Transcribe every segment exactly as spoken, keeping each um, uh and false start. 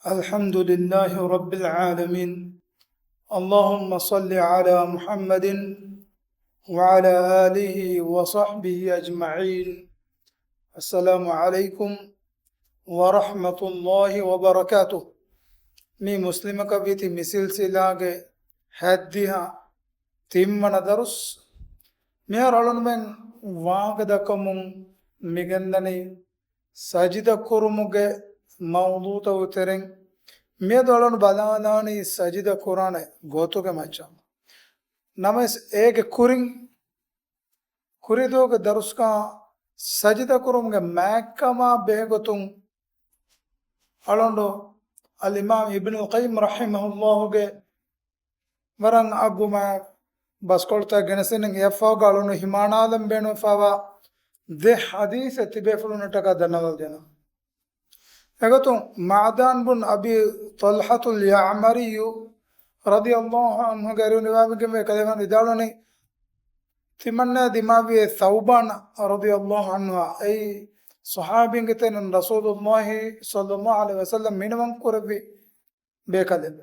الحمد لله رب العالمين. اللهم صل على محمد وعلى آله وصحبه أجمعين. السلام عليكم ورحمة الله وبركاته. މި މުސްލިމަކަށް ވީތި މި ސިލްސިލާގެ ހައްދިހަ ތިންވަނަ ދަރުސް. މިހާރު އަޅުންމެން ވާހަކަ ދައްކަމުން މިގެންދަނީ ސަޖިދަ ކުރުމުގެ މައުޟޫތައް ތެރެއިން. މިއަދު އަޅުން ބަލާލާނީ ސަޖިދަ ކުރާނެ ގޮތުގެ މައްޗަށް. ނަމަވެސް އޭގެ ކުރިން ކުރިދުވަހުގެ ދަރުސްގަ ސަޖިދަ ކުރުމުގެ މާތްކަމާ ބެހޭގޮތުން އަޅުނޑު އަލްއިމާމް އިބްނުލް ޤައްޔިމް ރަޙިމަހުﷲގެ ވަރަށް އަގުމާ ބަސްކޮޅުތައް ގެނެސްދިން އެއަށްފަހުގަ އަޅުނޑު ހިމާނާލަން ބޭނުންވެފަވާ ދެ ޙަދީޘެއް ތިބޭފުޅުންނަށްޓަކާ ދަންނަވަންދެން. އެގޮތުން މަޢްދާން ބުން އަބީ ޠަލްޙަތުލް ޔަޢްމަރީ ރަޟިޔަﷲ ޢަންހުގެ އަރިހުން ރިވާވެގެންވޭ، ކަލޭގެފާނު ވިދާޅުވަނީ، ތިމަންނާ ދިމާވިޔޭ ޘައުބާން ރަޟިޔަﷲ ޢަންހުއާ، އެއީ ޞަޙާބީންގެ ތެރެއިން ރަސޫލުﷲ ޞައްލަﷲ ޢަލައިހި ވަސައްލަމް މިނިވަން ކުރެއްވި ބޭކަލެއް.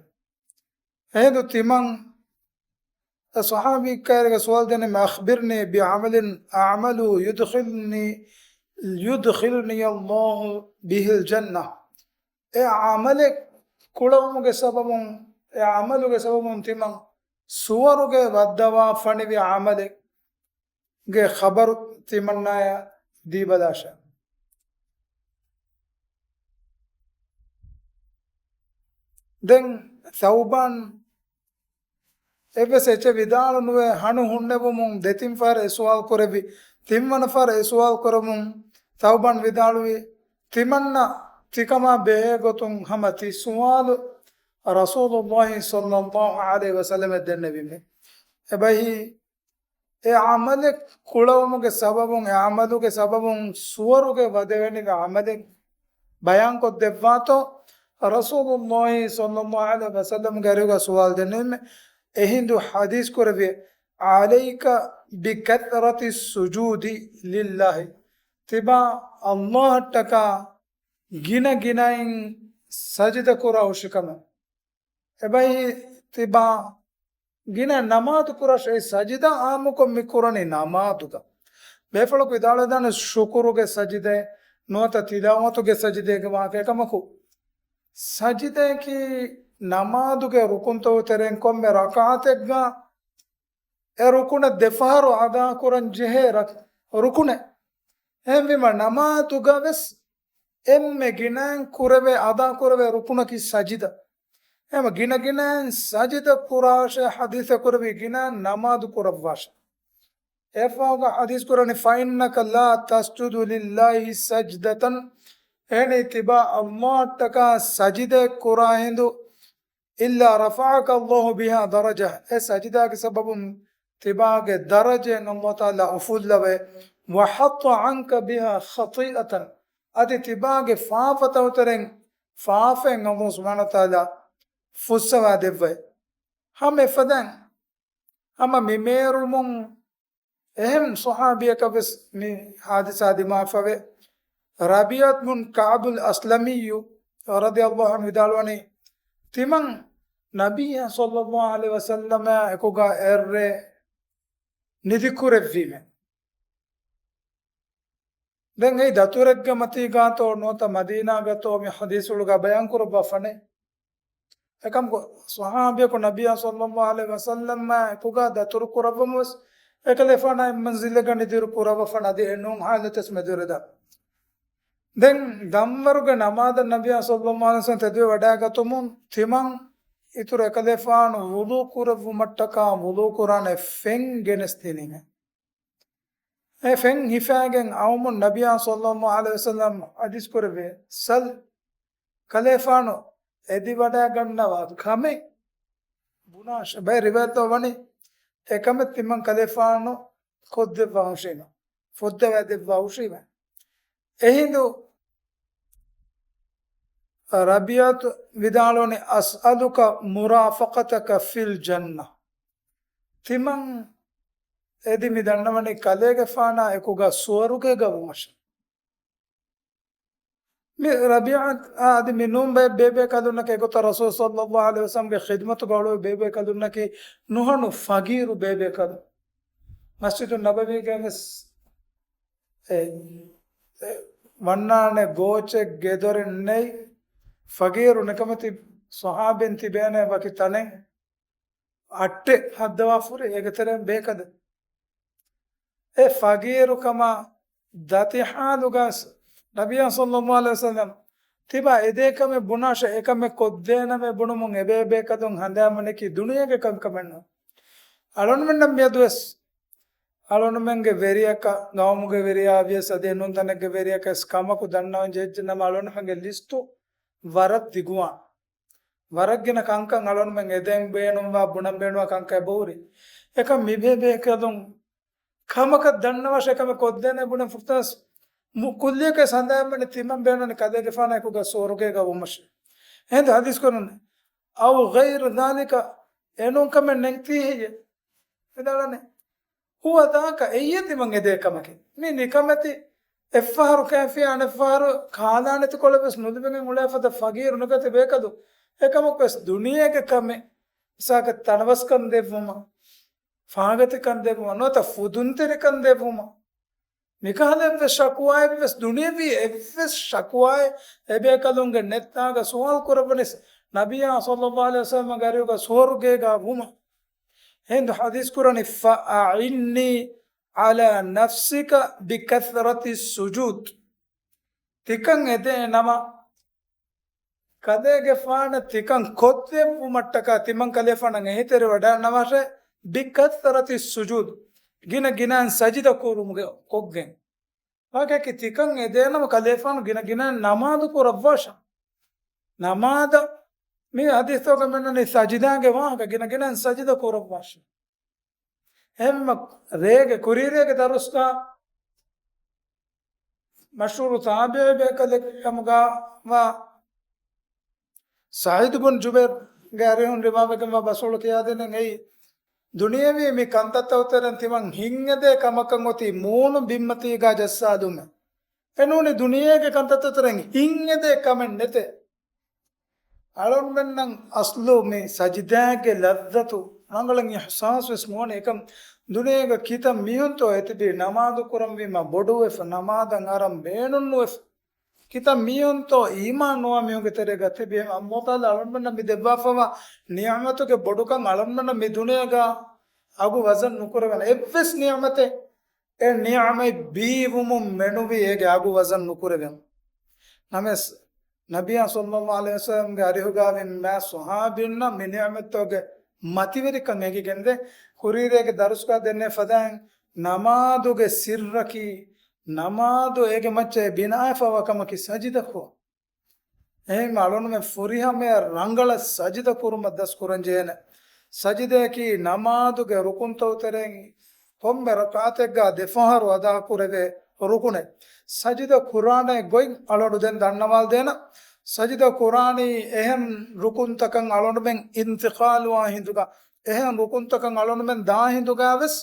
އެހިނދު ތިމަން އެ ޞަޙާބީ ކައިރީގަ ސުވާލު ދެނީމެ، أخبرني بعمل أعمله يدخلني، يدخلني الله به الجنة. އެ ޢަމަލެއް ކުޅަވުމުގެ ސަބަބުން، އެ ޢަމަލުގެ ސަބަބުން ތިމަން ސުވަރުގެ ވައްދަވާ ފަނިވި ޢަމަލެއްގެ ޚަބަރު ތިމަންނާޔަށް ދީބަލާށޭ. ދެން ޘައުބާން އެއްވެސް އެއްޗެއް ވިދާޅު ނުވެ ހަނު ހުންނެވުމުން ދެތިން ފަހަރަށް އެ ސުވާލު ކުރެއްވި. ތިންވަނަ ފަހަރަށް އެ ސުވާލު ކުރަމުން ޘައުބާން ވިދާޅުވި، ތިމަންނަ ތިކަމާ ބެހޭ ގޮތުން ހަމަ ތި ސުވާލު ރަސޫލުﷲ ޞައްލަﷲ ޢަލައިހި ވަސައްލަމަށް ދެންނެވީމޭ. އެބަހީ، އެ ޢަމަލެއް ކުޅަވުމުގެ ސަބަބުން، އެ ޢަމަލުގެ ސަބަބުން ސުވަރުގެ ވަދެވެނިވި ޢަމަލެއް ބަޔާންކޮށްދެއްވާތޯ؟ ރަސޫލުﷲ ޞައްލަﷲ ޢަލައިހި ވަސައްލަމްގެ އަރިހުގަ ސުވާލު ދެންނެވީމެ. އެހިނދު ޙަދީޘް ކުރެއްވި، عليك بكثرة السجود لله. ތިބާ ﷲއަށްޓަކާ ގިނަ ގިނައިން ސަޖިދަ ކުރާ ހުށިކަމެއް. އެބައި ތިބާ ގިނަ ނަމާދު ކުރާށޭ. ސަޖިދާ އާއްމުކޮށް މި ކުރަނީ ނަމާދުގަ. ބޭފުޅަކު ވިދާޅުވެދާނެ ޝުކުރުގެ ސަޖިދައެއް ނުވަތަ ތިލާވަތުގެ ސަޖިދައެއްގެ ވާހަކަ. އެކަމަކު، ސަޖިދައަކީ ނަމާދުގެ ރުކުންތައް ތެރެއިން ކޮންމެ ރަކާތެއްގަ އެ ރުކުނަށް ދެފަހަރު އަދާކުރަން ޖެހޭ ރަ-، ރުކުނެއް. އެހެންވީމަ، ނަމާދުގަ ވެސް އެންމެ ގިނައިން ކުރެވޭ، އަދާކުރެވޭ ރުކުނަކީ ސަޖިދަ. އެހެންވެ، ގިނަ ގިނައިން ސަޖިދަ ކުރާށޭ، ޙަދީޘް ކުރެއްވި ގިނައިން ނަމާދު ކުރައްވާށޭ. އެއަށްފަހުގަ ޙަދީޘް ކުރަނީ، فإنك لا تسجد لله سجدة، އެހެނީ ތިބާ ﷲއަށްޓަކާ ސަޖިދައެއް ކުރާ ހިނދު، إلا رفعك الله بها درجة، އެ ސަޖިދާގެ ސަބަބުން ތިބާގެ ދަރަޖައެއް ﷲ ތަޢާލާ އުފުއްލަވައި، وحط عنك بها خطيئة، އަދި ތިބާގެ ފާފަތައް ތެރެއިން ފާފައެއް ﷲ ސުބްޙާނަހޫ ވަތަޢާލާ ފުއްސަވާ ދެއްވައި. ހަމަ އެފަދައިން، ހަމަ މި މޭރުމުން އެހެން ޞަޙާބީއަކަށް ވެސް މި ޙާދިސާ ދިމާވެފަވޭ. ރަބީޢަތު ބުން ކަޢުބުލް އަސްލަމީއު ރަޟިޔަﷲ ޢަންހު ވިދާޅުވަނީ، ތިމަން ނަބިއްޔާ ޞައްލަﷲ ޢަލައިހި ވަސައްލަމާ އެކުގަ އެއްރޭ ނިދިކުރެއްވީމެ. ދެން އެއީ ދަތުރެއްގެ މަތީގާތޯ ނުވަތަ މަދީނާގަތޯ މި ޙަދީޘްފުޅުގަ ބަޔާންކުރައްވާފަނޭ. އެކަމަކު، ޞަޙާބީއަކު ނަބިއްޔާ ޞައްލަﷲ ޢަލައިހި ވަސައްލަމާ އެކުގަ ދަތުރު ކުރައްވަމުވެސް، އެކަލޭފާނާ އެއްމަންޒިލެއްގަ ނިދިރު ކުރައްވާފަ ނަދި އެނޫން ޙާލަތެއް މެދުވެރިދާ. ދެން ދަންވަރުގެ ނަމާދަށް ނަބިއްޔާ ޞައްލަﷲ ޢަލައިހި ވަސައްލަމް ތެދުވެ ވަޑައިގަތުމުން ތިމަން އިތުރު އެކަލޭފާނު ވުޟޫ ކުރެއްވުމަށްޓަކާ ވުޟޫ ކުރާނެ ފެން ގެނެސްދިނީމެ. އެ ފެން ހިފައިގެން އައުމުން ނަބިއްޔާ ޞައްލަﷲ ޢަލައިހި ވަސައްލަމް ޙަދީޘް ކުރެއްވި، سل، ކަލޭފާނު އެދިވަޑައިގަންނަވާ ކަމެއް ބުނާށޭ. ބައެއް ރިވާޔަތްތައް ވަނީ، އެ ކަމެއް ތިމަން ކަލޭފާނު ކޮށްދެއްވާ ހުށީމެ، ފޮއްދަވައިދެއްވާ ހުށީމެ. އެހިނދު ރަބީޢަތު ވިދާޅުވަނީ، أسألك مرافقتك في الجنة. ތިމަން އެދި މި ދަންނަވަނީ ކަލޭގެފާނާ އެކުގަ ސުވަރުގޭގަ ވުމަށޭ. މި ރަބީޢަތާ އަދި މި ނޫން ބައެއް ބޭބޭކަލުންނަކީ އެގޮތަށް ރަސޫލު ޞައްލައްލާހު ޢަލައިހި ވަސައްލަމްގެ ޚިދުމަތުގަ އުޅުއްވި ބޭބޭކަލުންނަކީ ނުހަނު ފަގީރު ބޭބޭކަލުން. މަސްޖިދު ނަބަވީގަ ވެސް އެ، އެ، ވަންނާނެ ގޯޗެއް ގެދޮރެއް ނެތް، ފަގީރު ނިކަމެތި ޞަޙާބީން ތިބޭނެ ވަކި ތަނެއް، އައްޓެއް ހައްދަވާފަ ހުރި އޭގެ ތެރެއިން ބޭކަލެއް. އެ ފަގީރުކަމާ ދަތި ޙާލުގަސް ނަބިއްޔާ ޞައްލައްލާހު ޢަލައިހި ވަސައްލަމް ތިބާ އެދޭ ކަމެއް ބުނާށޭ، އެކަމެއް ކޮށްދޭނަމޭ ބުނުމުން އެބޭބޭކަލުން ހަނދާންވަނީކީ ދުނިޔޭގެ ކަންކަމެއް ނޫން. އަޅުންމެންނަށް މިއަދުވެސް އަޅުންމެންގެ ވެރިޔަކަށް، ގައުމުގެ ވެރިޔާ ވިޔަސް އަދި އެނޫން ތަނެއްގެ ވެރިޔަކަށް ވެސް ކަމަކު ދަންނަވަން ޖެހިއްޖެ ނަމަ، އަޅުންމެންގެ ލިސްޓު ވަރަށް ދިގުވާން. ވަރަށް ގިނަ ކަންކަން އަޅުންމެން އެދެން ބޭނުންވާ، ބުނަން ބޭނުންވާ ކަންކަން އެބަހުރި. އެކަމް މި ބޭބޭކަލުން ކަމަކަށް ދަންނަވާށޭ، އެކަމެއް ކޮށްދޭނެ ބުނެ ފުރަތަމަ މު-، ކުއްލިއަކަށް ހަނދާންވަނީ ތިމަން ބޭނުންވަނީ ކަލޭގެފާނާ އެކުގަ ސުވަރުގޭގަ ވުމަށޭ. އެހިނދު ޙަދީޘް ކުރަން، އައު ޣައިރު ޛާލިކަ، އެނޫން ކަމެއް ނެތް ތީ ހެއްޔޭ؟ ވިދާޅުވަނީ، ހުވަ ޛާކަ، އެއީ ތިމަން އެދޭ ކަމަކީ. މި ނިކަމެތި އެއްފަހަރު ކާފިޔާ އަނެއްފަހަރު ކާލާނެތިކޮޅެއް ވެސް ނުލިބެގެން އުޅޭ ފަދަ ފަގީރު ނުގަތި ބޭކަލު، އެކަމަކު ވެސް ދުނިޔޭގެ ކަމެއް، މިސާލަކަށް ތަނަވަސްކަން ދެއްވުމަށް، ފާގަތިކަން ދެއްވުމަށް، ނުވަތަ ފުދުންތެރިކަން ދެއްވުމަށް، މިކަހަލަ އެއްވެސް ޝަކުވާއެއްވެސް، ދުނިޔެވީ އެއްވެސް ޝަކުވާއެއް އެބޭކަލުންގެ ނެތް ތާގަ ސުވާލު ކުރައްވަނީ ނަބިއްޔާ ޞައްލައްލާހު ޢަލައިހި ވަސައްލަމްގެ އަރިހުގަ ސުވަރުގޭގަ ވުމަށް. އެހިނދު ޙަދީޘް ކުރަނީ، فأعني على نفسك بكثرة السجود. ތިކަން އެދޭ ނަމަ، ކަލޭގެފާނަށް ތިކަން ކޮށްދެއްވުމަށްޓަކާ ތިމަން ކަލޭފާނަށް އެހީތެރިވަޑައިގަންނަވާށޭ، بكثرة السجود، ގިނަ ގިނައިން ސަޖިދަ ކުރުމުގެ ކޮށްގެން. ވާގޮތަކީ ތިކަން އެދޭނަމަ ކަލޭފާނު ގިނަ ގިނައިން ނަމާދު ކުރައްވާށޭ. ނަމާދަށް މި ޙަދީޘްތަކުގަ މިންނަނީ ސަޖިދާގެ ވާހަކަ، ގިނަ ގިނައިން ސަޖިދަ ކުރައްވާށޭ. އެހެންމަ ރޭގެ، ކުރީރޭގެ ދަރުސްގަ މަޝްހޫރު ތާބިޢީ ބޭކަލެއް ކަމުގަ ވާ ސަޢީދު ބުން ޖުބައިރުގެ އަރިހުން ރިވާވެގެންވާ ބަސްފުޅު ކިޔާދިން އެއީ، ދުނިޔެވީ މި ކަންތައްތައް ތެރެއިން ތިމަން ހިތްއެދޭ ކަމަކަށް އޮތީ މޫނު ބިންމަތީގަ ޖައްސާލުމެއް. އެނޫނީ ދުނިޔޭގެ ކަންތައްތައް ތެރެއިން ހިތްއެދޭ ކަމެއް ނެތޭ. އަޅުންމެންނަށް އަސްލު މި ސަޖިދާގެ ލައްޒަތު ރަނގަޅަށް އިޙްސާސް ވެސް ނުވަނީ. އެކަމް ދުނިޔޭގަ ކިތައް މީހުންތޯ އެތިބީ ނަމާދު ކުރަންވީމަ ބޮޑުވެފަ، ނަމާދަށް އަރަން ބޭނުންނުވެފަ. ކިތައް މީހުންތޯ އީމާން ނުވާ މީހުންގެ ތެރޭގަ ތިބީ. އައްލާހު ތަޢާލާ އަޅުންމެންނަށް މި ދެއްވާފަވާ ނިޢުމަތުގެ ބޮޑުކަން އަޅުންމެންނަށް މި ދުނިޔޭގަ އަގު ވަޒަން ނުކުރެވޭނެ. އެއްވެސް ނިޢުމަތެއް އެ ނިޢުމަތް ބީވުމުން މެނުވީ އޭގެ އަގު ވަޒަން ނުކުރެވެން. ނަމަވެސް، ނަބިއްޔާ ޞައްލައްލާހު ޢަލައިހި ވަސައްލަމްގެ އަރިހުގަ ވި މާ ޞަޙާބީންނަށް މި ނިޢުމަތްތަކުގެ މަތިވެރިކަން އެނގިގެންދޭ. ކުރީރޭގެ ދަރުސްގަ ދެންނެވި ފަދައިން ނަމާދުގެ ސިއްރަކީ، ނަމާދު އޭގެ މައްޗަށް ބިނާވެފަވާ ކަމަކީ ސަޖިދަކުރުން. އެހެން އަޅުންމެން ފުރިހަމަޔަށް ރަނގަޅަށް ސަޖިދަ ކުރުމަށް ދަސް ކުރަން ޖެހޭނެ. ސަޖިދައަކީ ނަމާދުގެ ރުކުންތައް ތެރެއިން ކޮންމެ ރަކާތެއްގަ ދެފަހަރު އަދާކުރެވޭ ރުކުނެއް. ސަޖިދަ ކުރާނެ ގޮތް އަޅުގަނޑު ދެން ދަންނަވާލަދޭނަން. ސަޖިދަ ކުރާނީ އެހެން ރުކުންތަކަށް އަޅުގަނޑުމެން އިންތިޤާލުވާ ހިނދުގަ، އެހެން ރުކުންތަކަށް އަޅުގަނޑުމެން ދާ ހިނދުގަ ވެސް،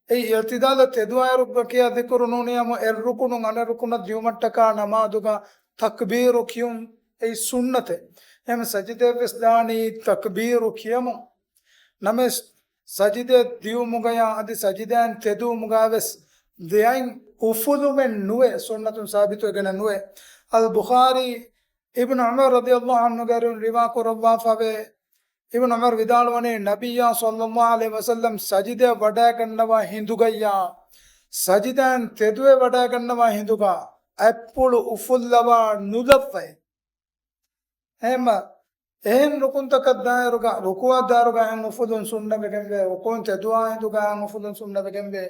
އެ އިޢުތިދާލަށް ތެދުވާއިރު ކިޔާ ޛިކުރު ނޫނީ އަމު އެއް ރުކުނުން އަނެއް ރުކުނަށް ދިޔުމަށްޓަކާ ނަމާދުގަ ތަކްބީރު ކިޔުން އެއީ ސުންނަތެއް. އެހެން ސަޖިދައަށްވެސް ދާނީ ތަކްބީރު ކިޔަމުން. ނަމަވެސް، ސަޖިދައަށް ދިޔުމުގަޔާ އަދި ސަޖިދައިން ތެދުވުމުގަވެސް ދެއަތް އުފުލުމެއް ނުވޭ، ސުންނަތުން ސާބިތުވެގެނެއް ނުވޭ. އަލް ބުޚާރީ އިބްނު ޢުމަރު ރަޟިޔަﷲ ޢަންހުގެ އަރިހުން ރިވާ ކުރައްވާފަވޭ. އިބްނު ޢުމަރު ވިދާޅުވަނީ، ނަބިއްޔާ ޞައްލައްލާހު ޢަލައިހި ވަސައްލަމް ސަޖިދައަށް ވަޑައިގަންނަވާ ހިނދުގައްޔާ، ސަޖިދައިން ތެދުވެ ވަޑައިގަންނަވާ ހިނދުގަ އަތްޕުޅު އުފުއްލަވާ ނުލައްވައޭ. އެހެންމަ އެހެން ރުކުންތަކަށް ދާއިރުގަ، ރުކުޢަށް ދާއިރުގަ އަތް އުފުލުން ސުންނަވެގެންވޭ، ރުކުޢުން ތެދުވާ ހިނދުގަ އަތް އުފުލުން ސުންނަވެގެންވޭ.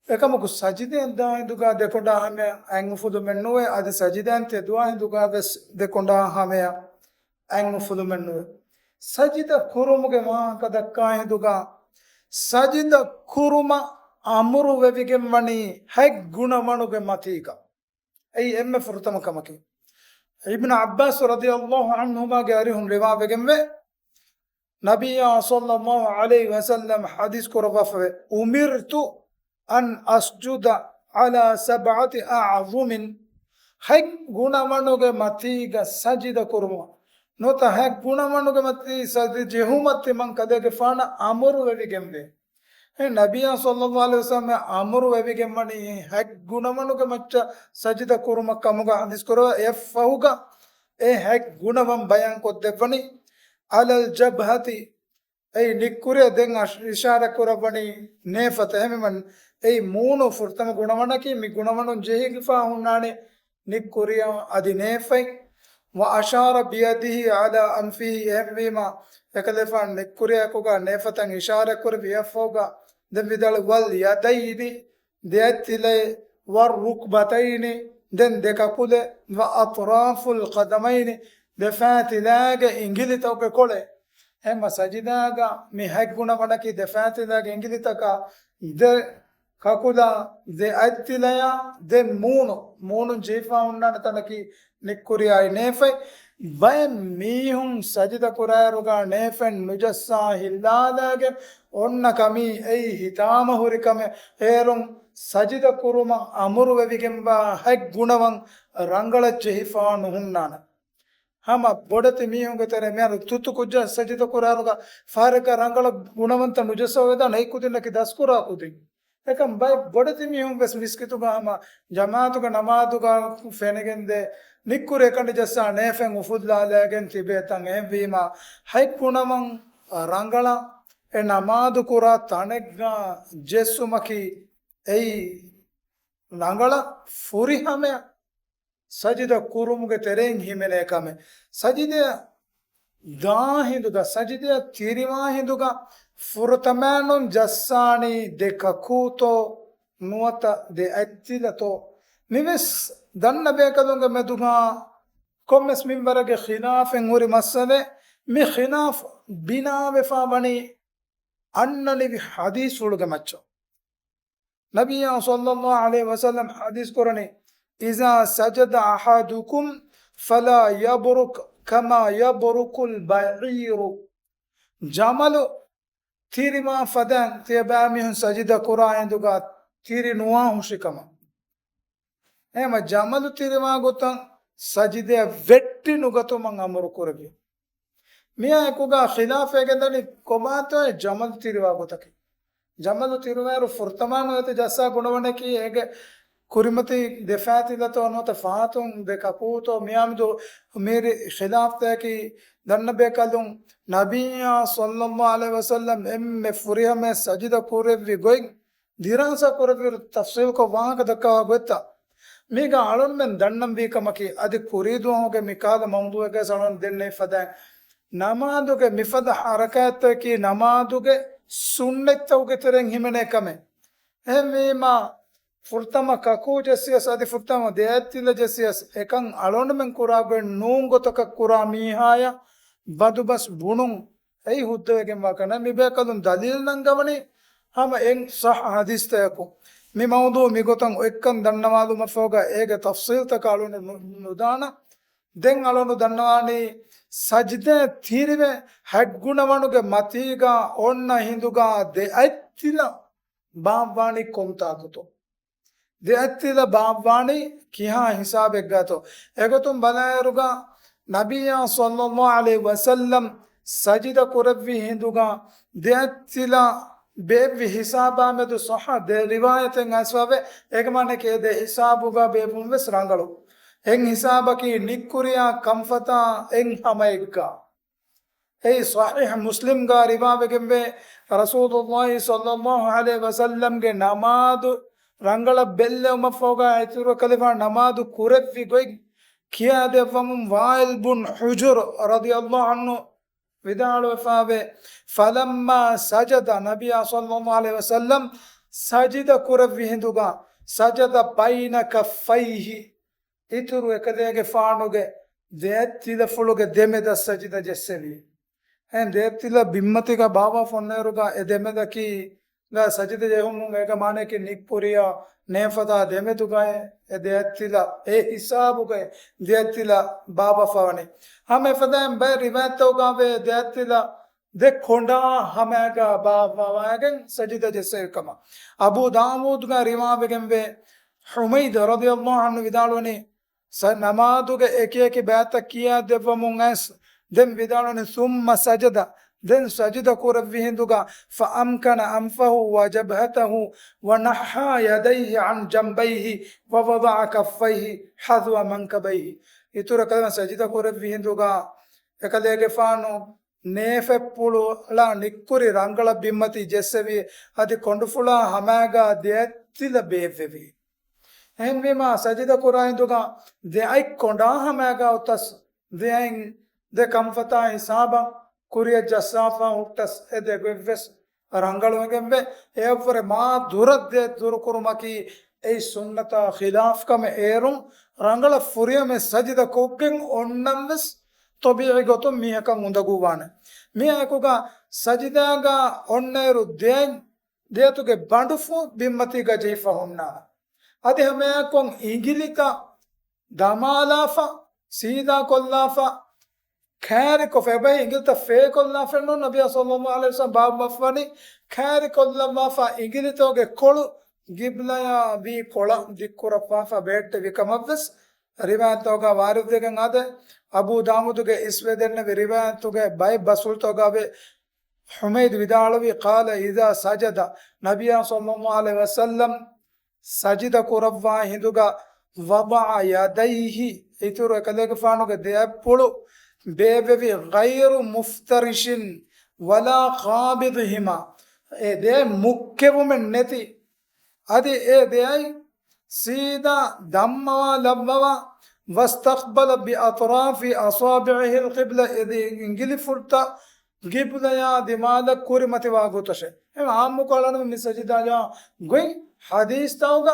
އެކަމަކު ސަޖިދައަށް ދާ ހިނދުގަ ދެކޮނޑާ ހަމަޔަށް އަތް އުފުލުމެއް ނުވޭ، އަދި ސަޖިދައިން ތެދުވާ ހިނދުގަ ވެސް ދެކޮނޑާ ހަމަޔަށް އަތް އުފުލުމެއް ނުވޭ. ސަޖިދަ ކުރުމުގެ ވާހަކަ ދައްކާ ހިނދުގަ، ސަޖިދަ ކުރުމަށް އަމުރު ވެވިގެން ވަނީ ހަތް ގުނަވަނުގެ މަތީގަ. އެއީ އެންމެ ފުރަތަމަ ކަމަކީ. އިބްނު ޢައްބާސް ރަޟިޔަﷲ ޢަންހުމާގެ އަރިހުން ރިވާވެގެންވޭ، ނަބިއްޔާ ޞައްލައްލާހު ޢަލައިހި ވަސައްލަމް ޙަދީޘް ކުރައްވާފަވޭ، أمرت أن أسجد على سبعة أعظم. ހަތް ގުނަވަނުގެ މަތީގަ ސަޖިދަ ކުރުމަށް ނުވަތަ ހަތް ގުނަވަނުގެ މަތީ ސަޖިދަ ޖެހުމަށް ތިމަން ކަލޭގެފާނަށް އަމުރު ވެވިގެންވޭ. އެ ނަބިއްޔާ ޞައްލައްލާހު ޢަލައިހި ވަސައްލަމަ އަމުރު ވެވިގެންވަނީ ހަތް ގުނަވަނުގެ މައްޗަށް ސަޖިދަ ކުރުމަށް ކަމުގަ ޙަދީޘް ކުރަވަ. އެއަށްފަހުގަ އެ ހަތް ގުނަވަން ބަޔާން ކޮށްދެއްވަނީ، ޢަލަލް ޖަބްހަތި، އެއީ ނިއްކުރިއަށް. ދެން އަށް އިޝާރާތް ކުރައްވަނީ ނޭފަތަށް. އެހެންވީމަ އެއީ މޫނު ފުރަތަމަ ގުނަވަނަކީ، މި ގުނަވަނުން ޖެހިފަ ހުންނާނެ ނިއްކުރިއަށް އަދި ނޭފަތް. ވައަޝާރަ ބިޔަދިހި ޢަލާ އަންފިހި، އެހެންވީމަ އެކަލޭފާނު ނިއްކުރިއަކުގަ ނޭފަތަށް އިޝާރާތް ކުރެއްވި. އެއަށްފަހުގަ ދެން ވިދާޅު، ވަލް ޔަދައިނި، ދެއަތްތިލައެއް، ވައްރުކްބަތައިނި، ދެން ދެކަކުލެއް، ވައަޠްރާފުލް ޤަދަމައިނި، ދެފައިތިލާގެ އިނގިލިތަކުގެ ކޮޅެއް. އެހެންމަ ސަޖިދާގަ މި ހަތް ގުނަވަނަކީ ދެފައިތިލާގެ އިނގިލިތަކާ، ދެ ކަކުލާ، ދެ އަތްތިލަޔާ، ދެ މޫނު، މޫނުން ޖެހިފަ ހުންނާނެ ތަނަކީ ނިއްކުރިއާއި ނޭފަތް. ބައެއް މީހުން ސަޖިދަ ކުރާއިރުގަ ނޭފަތް ނުޖައްސާ ހިއްލާލާގެން އޮންނަ ކަމީ އެއީ ހިތާމަ ހުރި ކަމެއް. އޭރުން ސަޖިދަ ކުރުމަށް އަމުރު ވެވިގެންވާ ހަތް ގުނަވަން ރަނގަޅަށް ޖެހިފާ ނުހުންނާނެ. ހަމަ ބޮޑެތި މީހުންގެ ތެރޭ މިހާރު ތުއްތު ކުއްޖާ ސަޖިދަ ކުރާއިރުގަ ފަހަރެއްގަ ރަނގަޅަށް ގުނަވަންތައް ނުޖައްސަވަ ވެދާނެ. އެ ކުދިންނަކީ ދަސްކުރާ ކުދިން. އެކަމް ބައެއް ބޮޑެތި މީހުން ވެސް މިސްކިތުގަ ހަމަ ޖަމާޢަތުގެ ނަމާދުގަ ފެނިގެންދޭ ނިއްކުރި އެކަނި ޖައްސާ ނޭފަތް އުފުއްލާލައިގެން ތިބޭ ތަން. އެހެންވީމަ ހަތް ގުނަވަން ރަނގަޅަށް އެ ނަމާދު ކުރާ ތަނެއްގަ ޖެއްސުމަކީ އެއީ ރަނގަޅަށް ފުރިހަމަޔަށް ސަޖިދަ ކުރުމުގެ ތެރެއިން ހިމެނޭ ކަމެއް. ސަޖިދަޔަށް ދާ ހިނދުގަ، ސަޖިދަޔަށް ތިރިވާ ހިނދުގަ ފުރަތަމައިނުން ޖައްސާނީ ދެ ކަކޫތޯ ނުވަތަ ދެ އަތްތިލަތޯ؟ މިވެސް ދަންނަ ބޭކަލުންގެ މެދުގަ ކޮންމެސް މިންވަރެއްގެ ޚިލާފެއް ހުރި މައްސަލައެއް. މި ޚިލާފް ބިނާވެފާ ވަނީ އަންނަނިވި ޙަދީޘްފުޅުގެ މައްޗަށް. ނަބިއްޔާ ޞައްލައްލާހު ޢަލައިހި ވަސައްލަމް ޙަދީޘް ކުރަނީ، إذا سجد أحدكم فلا يبرك كما يبرك البعير. ޖަމަލު ތިރިވާ ފަދައިން ތިޔަބައިމީހުން ސަޖިދަ ކުރާ ހިނދުގަ ތިރި ނުވާ ހުށިކަމަށް. އެހެންމަ ޖަމަލު ތިރިވާ ގޮތަށް ސަޖިދަޔަށް ވެއްޓި ނުގަތުމަށް އަމުރު ކުރެއްވި. މިއާއެކުގަ ޚިލާފް އެނގެންދަނީ ކޮބާތޯއޭ ޖަމަލު ތިރިވާ ގޮތަކީ. ޖަމަލު ތިރިވާއިރު ފުރަތަމަ ނުވަތަ ޖައްސާ ގުނަވަނަކީ އޭގެ ކުރިމަތި ދެފައިތިލަތޯ ނުވަތަ ފަހަތުން ދެ ކަކޫތޯ؟ މިއާމެދު މި ޚިލާފްތަކީ ދަންނަ ބޭކަލުން ނަބިއްޔާ ޞައްލައްލާހު ޢަލައިހި ވަސައްލަމް އެންމެ ފުރިހަމަޔަށް ސަޖިދަ ކުރެއްވި ގޮތް ދިރާސާ ކުރެއްވިއިރު ތަފްޞީލްކޮށް ވާހަކަ ދައްކަވާ ގޮތްތައް މީގަ އަޅުންމެން ދަންނަންވީ ކަމަކީ، އަދި ކުރީ ދުވަހުގެ މިކަހަލަ މައުޟޫޢެއްގަސް އަޅުން ދެންނެވި ފަދައިން، ނަމާދުގެ މިފަދަ ޙަރަކާތްތަކަކީ ނަމާދުގެ ސުންނަތްތަކުގެ ތެރެއިން ހިމެނޭ ކަމެއް. އެހެންވީމާ، ފުރަތަމަ ކަކޫ ޖެއްސިޔަސް އަދި ފުރަތަމަ ދެއަތްތިލަ ޖެއްސިޔަސް އެކަން އަޅުންމެން ކުރާ ގޮތް ނޫން ގޮތަކަށް ކުރާ މީހާޔަށް ބަދުބަސް ބުނުން އެއީ ހުއްދަވެގެންވާ ކަން. މި ބޭކަލުން ދަލީލް ނަންގަވަނީ ހަމަ އެއް ޞައްޙަ ޙަދީޘްތަކަކުން. މި މައުޟޫޢު މިގޮތަށް އޮތްކަން ދަންނަވާލުމަށްފަހުގަ އޭގެ ތަފްޞީލްތަކަށް އަޅުން ނު-، ނުދާނަން. ދެން އަޅުން ދަންނަވާނީ ސަޖިދަ ތިރިވެ ހަތް ގުނަވަނުގެ މަތީގަ އޮންނަ ހިނދުގަ ދެއަތްތިލަ ބާއްވާނީ ކޮންތާކުތޯ؟ ދެއަތްތިލަ ބާއްވާނީ ކިހާ ހިސާބެއްގަތޯ؟ އެގޮތުން ބަލާއިރުގަ ނަބިއްޔާ ޞައްލައްލާހު ޢަލައިހި ވަސައްލަމް ސަޖިދަ ކުރެއްވި ހިނދުގަ ދެއަތްތިލަ ބޭއްވި ހިސާބާ މެދު ޞައްޙަ ދެ ރިވާޔަތެއް އައިސްފަވޭ. އޭގެ މާނައަކީ އެ ދެ ހިސާބުގަ ބޭއްވުން ވެސް ރަނގަޅު. އެއް ހިސާބަކީ ނިއްކުރިއާ ކަންފަތާ އެއް ހަމައެއްގަ. އެއީ ޞަޙީޙު މުސްލިމްގަ ރިވާވެގެންވޭ، ރަސޫލުﷲ ޞައްލައްލާހު ޢަލައިހި ވަސައްލަމްގެ ނަމާދު ރަނގަޅަށް ބެއްލެވުމަށްފަހުގަ އިތުރު ކަލޭފާނު ނަމާދު ކުރެއްވި ގޮތް ކިޔާދެއްވަމުން ވާއިލް ބުން ޙުޖުރު ރަޟިޔަﷲ ޢަންހު ވިދާޅުވެފަވޭ، ފަލައްމާ ސަޖަދަ، ނަބިއްޔާ ޞައްލައްލާހު ޢަލައިހި ވަސައްލަމް ސަޖިދަ ކުރެއްވި ހިނދުގަ، ސަޖަދަ ބައިނަ ކައްފައިހި، އިތުރު އެކަލޭގެފާނުގެ ދެއަތްތިލަފުޅުގެ ދެމެދަށް ސަޖިދަ ޖެއްސެވި. އެހެން ދެއަތްތިލަ ބިންމަތީގަ ބާއްވާފަ އޮންނައިރުގަ އެ ދެމެދަކީ ގަ ސަޖިދަ ޖެހުމުން އޭގެ މާނައަކީ ނިއްކުރިއާ ނޭފަތާ ދެމެދުގައި އެ ދެއަތްތިލަ، އެ ހިސާބުގައި ދެއަތްތިލަ ބާއްވާފަ ވަނީ. ހަމަ އެފަދައިން ބައެއް ރިވާޔަތްތަކުގައިވޭ ދެއަތްތިލަ ދެ ކޮނޑާ ހަމައިގަ ބާއްވަވައިގެން ސަޖިދަ ޖެއްސެވި ކަމަށް. އަބޫ ދާވޫދުގަ ރިވާވެގެންވޭ، ޙުމައިދު ރަޟިޔަﷲ ޢަންހު ވިދާޅުވަނީ، ސަ-، ނަމާދުގެ އެކި އެކި ބައިތައް ކިޔާ ދެއްވަމުން އައިސް، ދެން ވިދާޅުވަނީ، ثم سجد، ދެން ސަޖިދަ ކުރެއްވި ހިނދުގަ، فأمكن أنفه وجبهته ونحى يديه عن جنبيه ووضع كفيه حذو منكبيه. އިތުރަށް ކަލޭ ސަޖިދަ ކުރެއްވި ހިނދުގަ، އެކަލޭގެފާނު ނޭފަތްޕުޅު އަޅާ ނިއްކުރި ރަނގަޅަށް ބިންމަތީ ޖެއްސެވި، އަދި ކޮނޑުފުޅާ ހަމައިގާ ދެއަތްތިލަ ބޭއްވެވި. އެހެންވީމާ، ސަޖިދަ ކުރާ ހިނދުގަ ދެއަތް ކޮނޑާ ހަމައިގާ އޮތަސް، ދެއަތް ދެ ކަންފަތާ ހިސާބަށް ކުރިއަށް ޖައްސާފަ ހުއްޓަސް، އެ ދެ ގޮތްވެސް ރަނގަޅު އެނގެންވޭ. އެއަށްވުރެ މާ ދުރަށް ދެ ދުރުކުރުމަކީ އެއީ ސުންނަތާ ޚިލާފް ކަމެއް. އޭރުން ރަނގަޅަށް ފުރިހަމަ ސަޖިދަ ކޮށްގެން އޮންނަން ވެސް ޠަބީޢީ ގޮތުން މީހަކަށް އުނދަގޫވާނެ. މިއާއެކުގަ ސަޖިދާގަ އޮންނައިރު ދެއަތް ދެއަތުގެ ބަނޑުފުށް ބިންމަތީގަ ޖެހިފަ ހުންނާނެ. އަދި ހަމައެއާއެކު އިނގިލިތައް ދަމާލާފަ، ސީދާ ކޮށްލާފަ، ކައިރިކޮށްފަ، އެބަހީ އިނގިލިތައް ފޭކޮށްލާފައެއްނު. ނަބިއްޔާ ޞައްލައްލާހު ޢަލައިހި ވަސައްލަމަ ބާއްވައްވަނީ ކައިރިކޮށްލައްވާފަ އިނގިލިތަކުގެ ކޮޅު ގިބްލަޔާ ވީ ކޮޅަށް ދިއްކުރައްވާފަ ބެހެއްޓެވި ކަމަށްވެސް ރިވާޔަތްތަކުގަ ވާރިދުވެގެން އާދޭ. އަބޫ ދާވޫދުގެ އިސްވެދެންނެވި ރިވާޔަތުގެ ބައެއް ބަސްފުޅުތަކުގަ ވޭ. ޙުމައިދު ވިދާޅުވީ، قال إذا سجد، ނަބިއްޔާ ޞައްލައްލާހު ޢަލައިހި ވަސައްލަމަ ސަޖިދަ ކުރައްވާ ހިނދުގަ، وضع يديه، އިތުރު އެކަލޭގެފާނުގެ ދެއަތްޕުޅު ބޭއްވެވި، غير مفترش ولا قابضهما، އެ ދެ މުއްކެވުމެއް ނެތި، އަދި އެ ދެއަތް ސީދާ ދަންމަވާލައްވަވާ، واستقبل بأطراف أصابعه القبلة، އެ ދެ އިނގިލިފުޅުތައް ގިބްލަޔާ ދިމާލަށް ކުރިމަތިވާ ގޮތަށެ. އެ އާއްމުކޮށް އަޅަން މި ސަޖިދާ ޖާ ގޮތް ޙަދީޘްތަކުގަ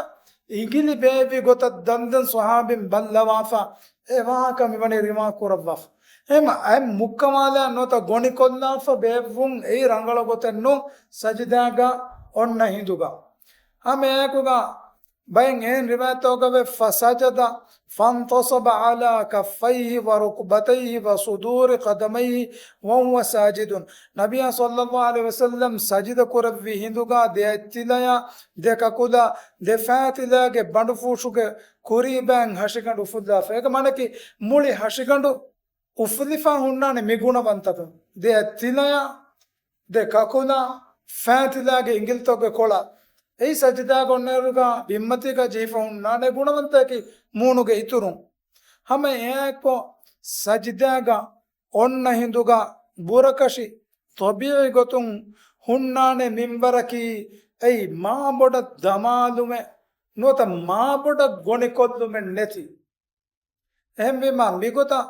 އިނގިލި ބޭއްވި ގޮތަށް ދަންދަން ޞަޙާބީން ބައްލަވާފަ، އެ ވާހަކަ މިވަނީ ރިވާ ކުރައްވާފަ. އެހެން އަތް މުއްކަމާލާ ނުވަތަ ގޮނިކޮށްލާފަ ބޭއްވުން އެއީ ރަނގަޅު ގޮތެއް ނޫން ސަޖިދާގަ އޮންނަ ހިނދުގަ. ހަމައެކުގަ ބައެއް އެހެން ރިވާޔަތްތަކުގަ ވޭ، فسجد فانتصب على كفيه وركبتيه وصدور قدميه وهو ساجد. ނަބިއްޔާ ޞައްލައްލާހު ޢަލައިހި ވަސައްލަމަ ސަޖިދަ ކުރެއްވި ހިނދުގަ ދެ އަތްތިލަޔާ، ދެ ކަކުލާ، ދެ ފައިތިލާގެ ބަނޑުފުށުގެ ކުރީބައިން ހަށިގަނޑު އުފުލާފަ. އޭގެ މާނައަކީ މުޅި ހަށިގަނޑު އުފުލިފަ ހުންނާނެ މި ގުނަވަންތަކުން. ދެ އަތްތިލަޔާ، ދެ ކަކުލާ، ފައިތިލާގެ އިނގިލިތަކުގެ ކޮޅާ. އެއީ ސަޖިދާގަ އޮންނައިރުގަ ބިންމަތީގަ ޖެހިފަ ހުންނާނެ ގުނަވަންތަކަކީ މޫނުގެ އިތުރުން. ހަމަ އެއާއެކު ސަޖިދާގަ އޮންނަ ހިނދުގަ ބުރަކަށި ޠަބީޢީ ގޮތުން ހުންނާނެ މިންވަރަކީ އެއީ މާބޮޑަށް ދަމާލުމެއް ނުވަތަ މާބޮޑަށް ގޮނިކޮށްލުމެއް ނެތި. އެހެންވީމާ، މިގޮތަށް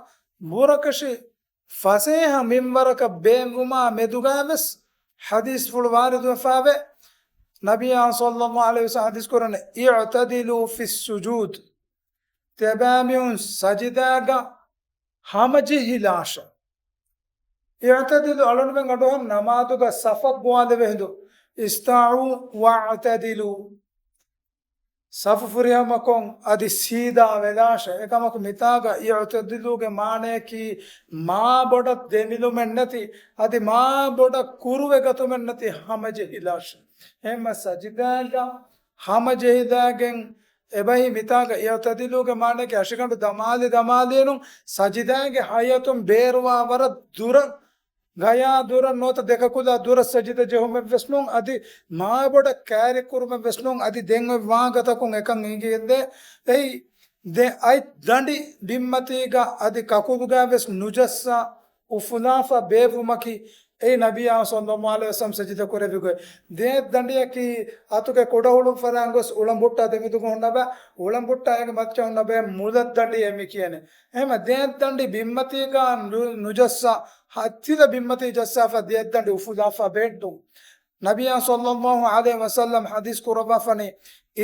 ބުރަކަށި ފަސޭހަ މިންވަރަކަށް ބޭއްވުމާ މެދުގައިވެސް ޙަދީޘްފުޅު ވާރިދުވެފައިވޭ. ނަބިއްޔާ ޞައްލައްލާހު ޢަލައިހި ވަސައްލަމަ ޙަދީޘް ކުރަނީ، اعتدلوا في السجود، ތިޔަބައިމީހުން ސަޖިދާގަ ހަމަޖެހިލާށޭ. اعتدلوا އަޅުގަނޑުމެން އަޑުއަހަން ނަމާދުގަ ސަފަށް ބޮވާލެވޭ ހިނދު، اسْتَوُوا وَاعْتَدِلُوا. ސަފު ފުރިހަމަކޮށް އަދި ސީދާ ވެލާށޭ. އެކަމަކު މިތާގަ އިޢުތަދިލޫގެ މާނަޔަކީ މާބޮޑަށް ދެމިލުމެއްނެތި، އަދި މާބޮޑަށް ކުރުވެގަތުމެއްނެތި ހަމަޖެހިލާށޭ. އެހެންމަ ސަޖިދާގަ ހަމަޖެހިލާގެން އެބަހީ މިތާގަ އިޢުތަދިލޫގެ މާނަޔަކީ އަށިގަނޑު ދަމާލި ދަމާލީނު ސަޖިދާގެ ހައިއަތުން ބޭރުވާ ވަރަށް ދުރަށް ގަޔާ ދުރަށް ނުވަތަ ދެކަކުލާ ދުރަށް ސަޖިދަ ޖެހުމެއްވެސް ނޫން، އަދި މާބޮޑަށް ކައިރިކުރުމެއްވެސް ނޫން، އަދި ދެން އޮތް ވާހަކަތަކުން އެކަން އެނގިގެންދޭ. އެއީ ދެ އަތް ދަނޑި ބިންމަތީގަ އަދި ކަކުލުގައިވެސް ނުޖައްސާ އުފުލާފަ ބޭއްވުމަކީ އެއީ ނަބިއްޔާ ޞައްލައްލާހު ޢަލައިހި ވަސައްލަމަ ސަޖިދަ ކުރެއްވި ގޮތް. ދެ އަތް ދަނޑިއަކީ އަތުގެ ކުޑަހުޅުން ފަރާން ގޮސް އުޅަނބުއްޓާ ދެމެދުގަ ހުންނަ ބައި، އުޅަނބުއްޓާ އޭގެ މައްޗަށް ހުންނަ ބައި މުލައްދަނޑި އޭ މި ކިޔަނީ. އެހެންމަ ދެ އަތް ދަނޑި ބިންމަތީގަ ނު-، ނުޖައްސާ، އަތްތިލަ ބިންމަތީ ޖައްސާފަ ދެ އަތް ދަނޑި އުފުލާފަ ބޭއްދުން. ނަބިއްޔާ ޞައްލައްލާހު ޢަލައިހި ވަސައްލަމަ ޙަދީޘް ކުރައްވާފަނީ،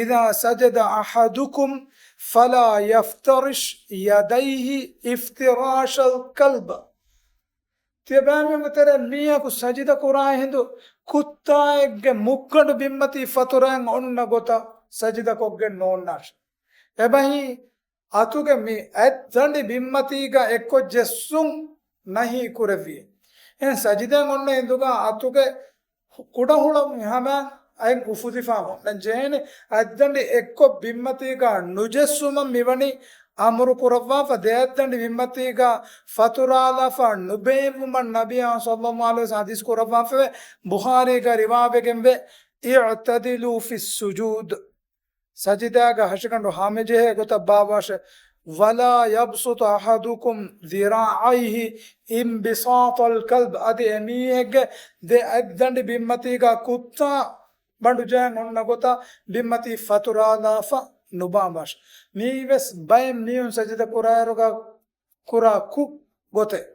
إذا سجد أحدكم فلا يفترش يديه افتراش الكلب. ތިޔަބައިމީހުންގެ ތެރޭ މީހަކު ސަޖިދަ ކުރާ ހިނދު ކުއްތާއެއްގެ މުއްގަނޑު ބިންމަތީ ފަތުރައިން އޮންނަ ގޮތަށް ސަޖިދަ ކޮށްގެން ނޯންނާށެ. އެބަހީ އަތުގެ މި އަތް ދަނޑި ބިންމަތީގަ އެއްކޮށް ޖެއްސުން ނަހީ ކުރެއްވި. އެހެން ސަޖިދައިން އޮންނަ ހިނދުގަ އަތުގެ ކުޑަހުޅަން ހަމަ އަތް އުފުލިފަ ހުންނަން ޖެހޭނެ. އަތްދަނޑި އެއްކޮށް ބިންމަތީގަ ނުޖެއްސުމަށް މިވަނީ އަމުރު ކުރައްވާފަ، ދެއަތްދަނޑި ބިންމަތީގަ ފަތުރާލާފަ ނުބޭއްވުމަށް ނަބިއްޔާ ޞައްލައްލާހު ޢަލައިހި ވަސައްލަމް ޙަދީޘް ކުރައްވާފަވޭ. ބުޚާރީގަ ރިވާވެގެންވޭ، "اعتدلوا في السجود." ސަޖިދާގަ ހަށިގަނޑު ހަމަޖެހޭ ގޮތަށް ބާއްވާށޭ. "ولا يبسط أحدكم ذراعيه انبساط الكلب." އަދި އެމީހެއްގެ ދެ އަތްދަނޑި ބިންމަތީގަ ކުއްތާ ބަނޑުޖައިން އޮންނަ ގޮތަށް ބިންމަތީ ފަތުރާލާފަ ނުބާއްވާށޭ. މީވެސް ބައެއް މީހުން ސަޖިދަ ކުރާއިރުގަ ކުރާ ކުށް ގޮތެއް.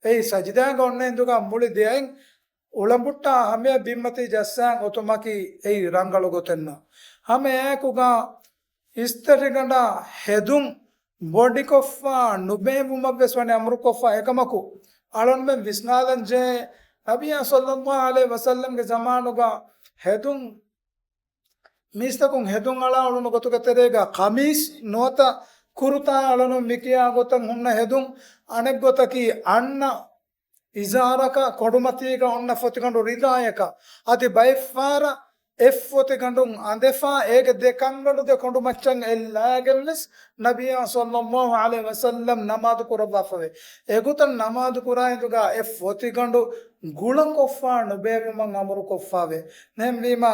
އެއީ ސަޖިދާގަ އޮންނަ އިނދުގަ މުޅި ދެއަތް އުޅަނބުއްޓާ ހަމަޔަށް ބިންމަތީ ޖައްސާން އޮތުމަކީ އެއީ ރަނގަޅު ގޮތެއް ނޫން. ހަމައެއާއެކުގަ އިސްތަށިގަނޑާ ހެދުން ބޮޑިކޮށްފަ ނުބޭއްވުމަށްވެސް ވަނީ އަމުރުކޮށްފަ. އެކަމަކު، އަޅުންމެން ވިސްނާލަން ޖެހޭ، ނަބިއްޔާ ޞައްލައްލާހު ޢަލައިހި ވަސައްލަމްގެ ޒަމާނުގަ ހެދުން މީސްތަކުން ހެދުން އަޅާ އުޅުނު ގޮތުގެ ތެރޭގަ ޤަމީސް ނުވަތަ ކުރުތާ އަޅަނު މިކިޔާ ގޮތަށް ހުންނަ ހެދުން، އަނެއް ގޮތަކީ އަންނަ އިޒާރަކަށް ކޮނޑުމަތީގަ އޮންނަ ފޮތިގަނޑު ރިދާޔަކަށް. އަދި ބައެއްފަހަރަށް އެއް ފޮތިގަނޑުން އަނދެފަ އޭގެ ދެ ކަންގަނޑު ދެ ކޮނޑުމައްޗަށް އެއްލާގެންވެސް ނަބިއްޔާ ޞައްލައްލާހު ޢަލައިހި ވަސައްލަމް ނަމާދު ކުރައްވާފަވޭ. އެގޮތަށް ނަމާދު ކުރާ އިނދުގަ އެއް ފޮތިގަނޑު ގުޅަކޮށްފަ ނުބޭއްވުމަށް އަމުރުކޮށްފަވޭ. ނެންވީމަ،